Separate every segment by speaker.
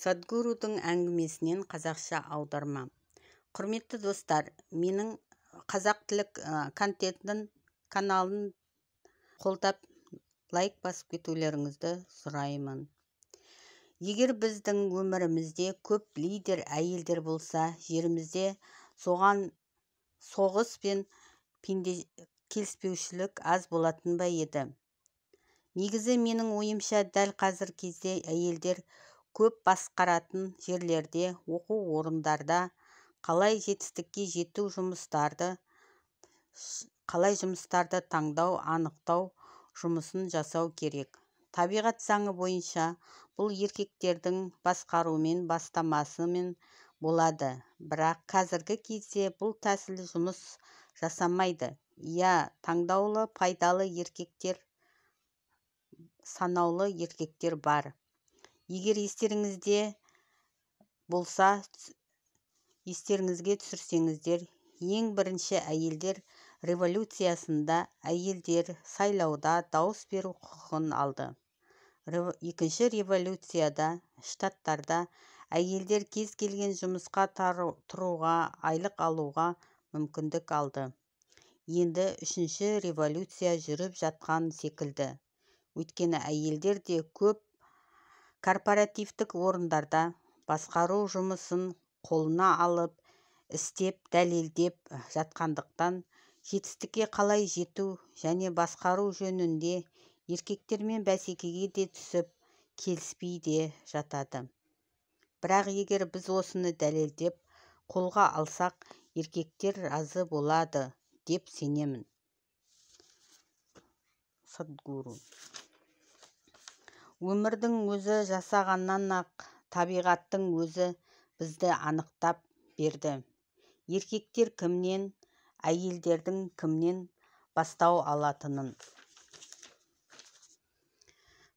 Speaker 1: Садгурудың әңгімесінен қазақша аударма. Құрметті достар, менің қазақ тілік контентін каналын қолдап, лайк басып кетулеріңізді сұраймын. Егер біздің өмірімізде көп лидер әйелдер болса, жерімізде соған соғыс пен келіспеушілік аз болатын ба еді? Негізі, менің ойымша, дәл қазір кезде әйелдер көп басқаратын жерлерде, оқу орындарда қалай жетістікке жету, жұмыстарды қалай жұмыстарды таңдау, анықтау жұмысын жасау керек. Табиғат заңы бойынша бұл еркектердің басқаруымен, бастамасымен болады. Бірақ қазіргі кезде бұл тәсіл жұмыс жасамайды. Иә, таңдаулы пайдалы еркектер, санаулы еркектер бар. Егер естеріңізде болса, естеріңізге түсірсеңіздер, ең бірінші әйелдер революциясында әйелдер сайлауда дауыс беру құқығын алды. Екінші революцияда штаттарда әйелдер кез келген жұмысқа тұруға, айлық алуға мүмкіндік алды. Енді үшінші революция жүріп жатқан секілді. Өйткені әйелдер де көп корпоративтік орындарда басқару жұмысын қолына алып, істеп, дәлелдеп жатқандықтан, жетістікке қалай жету және басқару жөнінде еркектермен бәсекеге де түсіп, келіспей де жатады. Бірақ егер біз осыны дәлелдеп, қолға алсақ, еркектер разы болады деп сенемін. Садгуру. Өмірдің өзі жасағаннан-ақ табиғаттың өзі бізді анықтап берді. Еркектер кімнен, әйелдердің кімнен бастау алатынын.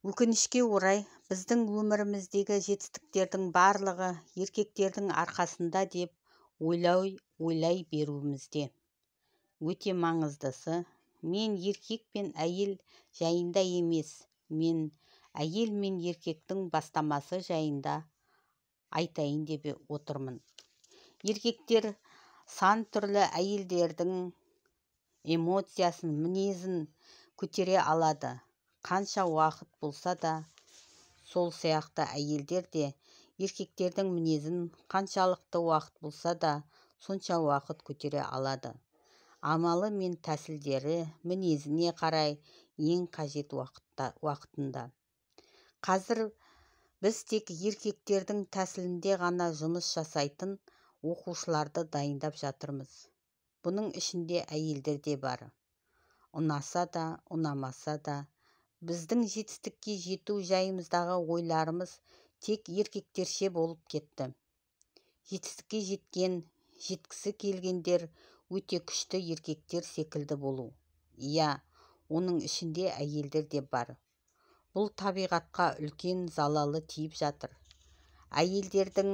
Speaker 1: Өкінішке орай, біздің өміріміздегі жетістіктердің барлығы еркектердің арқасында деп ойлай беруімізде. Өте маңыздысы, мен еркек пен әйел жайында емес, мен әйел мен еркектің бастамасы жайында айтайын деп отырмын. Еркектер сан түрлі әйелдердің эмоциясын, мінезін көтере алады. Қанша уақыт болса да, сол сияқты әйелдер де еркектердің мінезін қаншалықты уақыт болса да, сонша уақыт көтере алады. Амалы мен тәсілдері мінезіне қарай ең қажет уақытында. Қазір біз тек еркектердің тәсілінде ғана жұмыс жасайтын оқушыларды дайындап жатырмыз. Бұның ішінде әйелдер де бар. Ұнаса да, ұнамаса да, біздің жетістікке жету жайымыздағы ойларымыз тек еркектерше болып кетті. Жетістікке жеткен, жеткісі келгендер өте күшті еркектер секілді болу. Иә, оның ішінде әйелдер де бар. Бұл табиғатқа үлкен залалы тиіп жатыр. Әйелдердің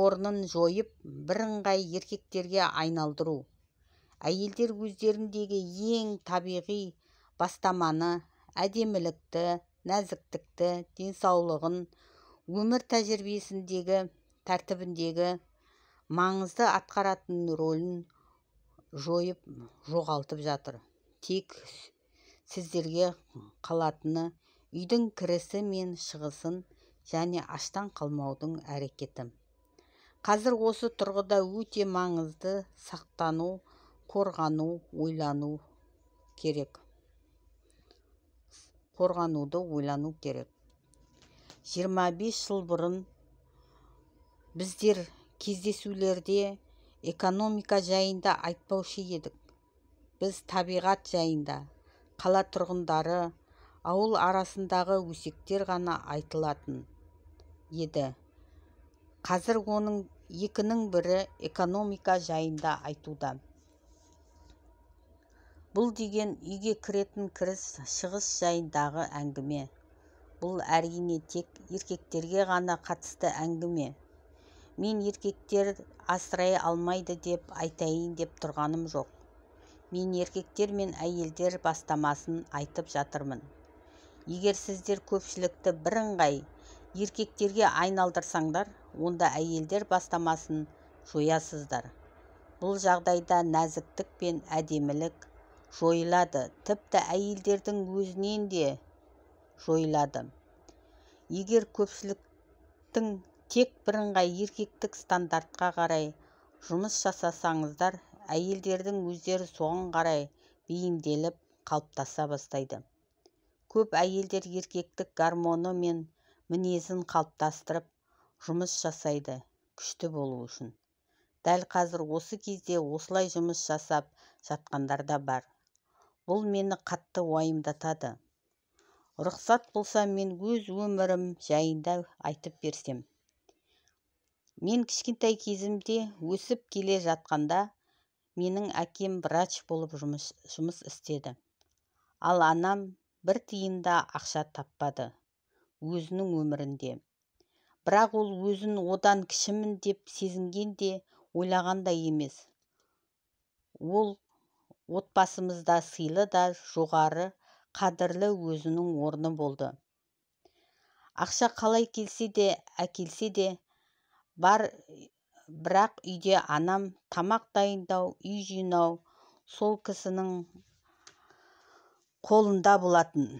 Speaker 1: орнын жойып, бірыңғай еркектерге айналдыру. Әйелдер өздеріндегі ең табиғи бастаманы, әдемілікті, нәзіктікті, денсаулығын, өмір тәжірибесіндегі, тәртібіндегі маңызды атқаратын рөлін жойып, жоғалтып жатыр. Тек сіздерге қалатыны үйдің кірісі мен шығысын және аштан қалмаудың әрекеті. Қазір осы тұрғыда өте маңызды сақтану, қорғану, ойлану керек. Қорғануды ойлану керек. 25 жыл бұрын біздер кездесулерде экономика жайында айтпаушы едік. Біз табиғат жайында, қала тұрғындары, ауыл арасындағы өсектер ғана айтылатын еді. Қазір оның екінің бірі экономика жайында айтуда. Бұл деген үйге кіретін кіріс шығыс жайындағы әңгіме. Бұл әрине тек еркектерге ғана қатысты әңгіме. Мен еркектер асырай алмайды деп айтайын деп тұрғаным жоқ. Мен еркектер мен әйелдер бастамасын айтып жатырмын. Егер сіздер көпшілікті бірыңғай Еркектерге айналдырсаңдар, онда әйелдер бастамасын жоясыздар. Бұл жағдайда нәзіктік пен әдемілік жойылады, тіпті әйелдердің өзінен де жойылады. Егер көпшіліктің тек бірыңғай еркектік стандартқа қарай жұмыс жасасаңыздар, әйелдердің өздері соған қарай бейімделіп қалыптаса бастайды. Көп әйелдер еркектік гормоны мен мінезін қалыптастырып жұмыс жасайды, күшті болу үшін. Дәл қазір осы кезде осылай жұмыс жасап жатқандар да бар. Бұл мені қатты уайымдатады. Рұқсат болса, мен өз өмірім жайында айтып берсем. Мен кішкентай кезімде өсіп келе жатқанда менің әкем врач болып жұмыс істеді. Ал анам бір тиын да ақша таппады өзінің өмірінде. Бірақ ол өзін одан кішімін деп сезінген де, ойлаған да емес. Ол отбасымызда сыйлы да, жоғары, қадірлі өзінің орны болды. Ақша қалай келсе де, әкелсе де бар, бірақ үйде анам тамақ дайындау, үй жинау сол кісінің қолында болатын.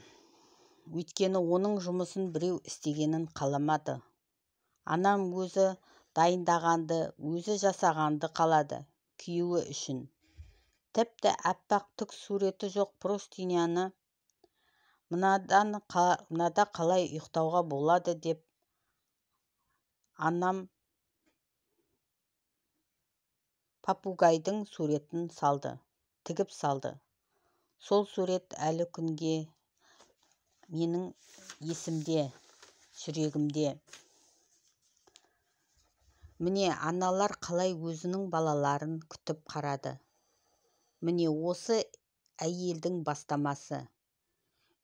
Speaker 1: Өйткені оның жұмысын біреу істегенін қаламады. Анам өзі дайындағанды, өзі жасағанды қалады күйеуі үшін. Тіпті аппақ түк суреті жоқ простыняны мынада қалай ұйықтауға болады деп анам попугайдың суретін салды, тігіп салды. Сол сурет әлі күнге менің есімде, жүрегімде. Міне, аналар қалай өзінің балаларын күтіп қарады. Міне, осы әйелдің бастамасы.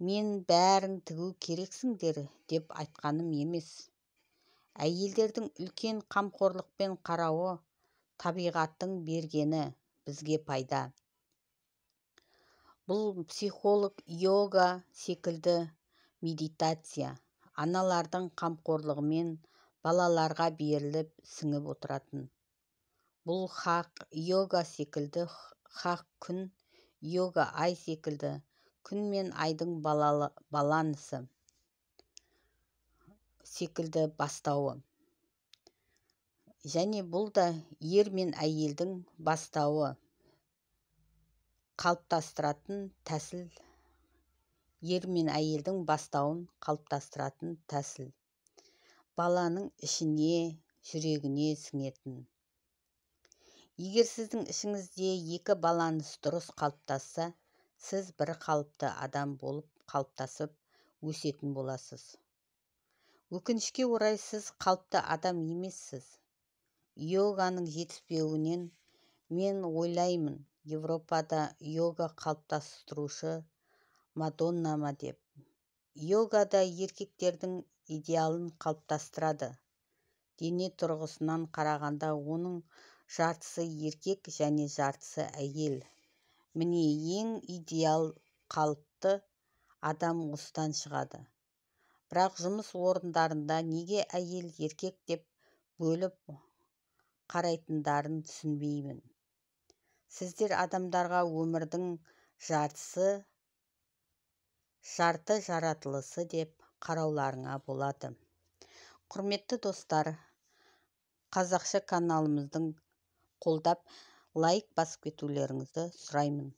Speaker 1: Мен бәрін тігу керексіңдер деп айтқаным емес. Әйелдердің үлкен қамқорлықпен қарауы табиғаттың бергені бізге пайда. Бұл психолог, йога секілді медитация, аналардың қамқорлығымен балаларға беріліп сіңіп отыратын. Бұл хақ йога секілді хақ күн, йога ай секілді күн мен айдың балансы секілді бастауы. Және бұл да ер мен әйелдің бастауы қалыптастыратын тәсіл, ер мен әйелдің бастауын қалыптастыратын тәсіл. Баланың ішіне, жүрегіне сіңетін. Егер сіздің ішіңізде екі баланс дұрыс қалыптасса, сіз бір қалыпты адам болып қалыптасып өсетін боласыз. Өкінішке орай, сіз қалыпты адам емессіз. Йоганың жетіспеуінен мен ойлаймын, Европада йога қалыптастырушы Мадонна ма деп. Йогада еркектердің идеалын қалыптастырады. Дене тұрғысынан қарағанда оның жартысы еркек және жартысы әйел. Міне, ең идеал қалыпты адам осыдан шығады. Бірақ жұмыс орындарында неге әйел еркек деп бөліп қарайтындарын түсінбеймін. Сіздер адамдарға өмірдің жартысы, жарты жаратылысы деп қарауларыңа болады. Құрметті достар, қазақша каналымыздың қолдап лайк басып кетулеріңізді сұраймын.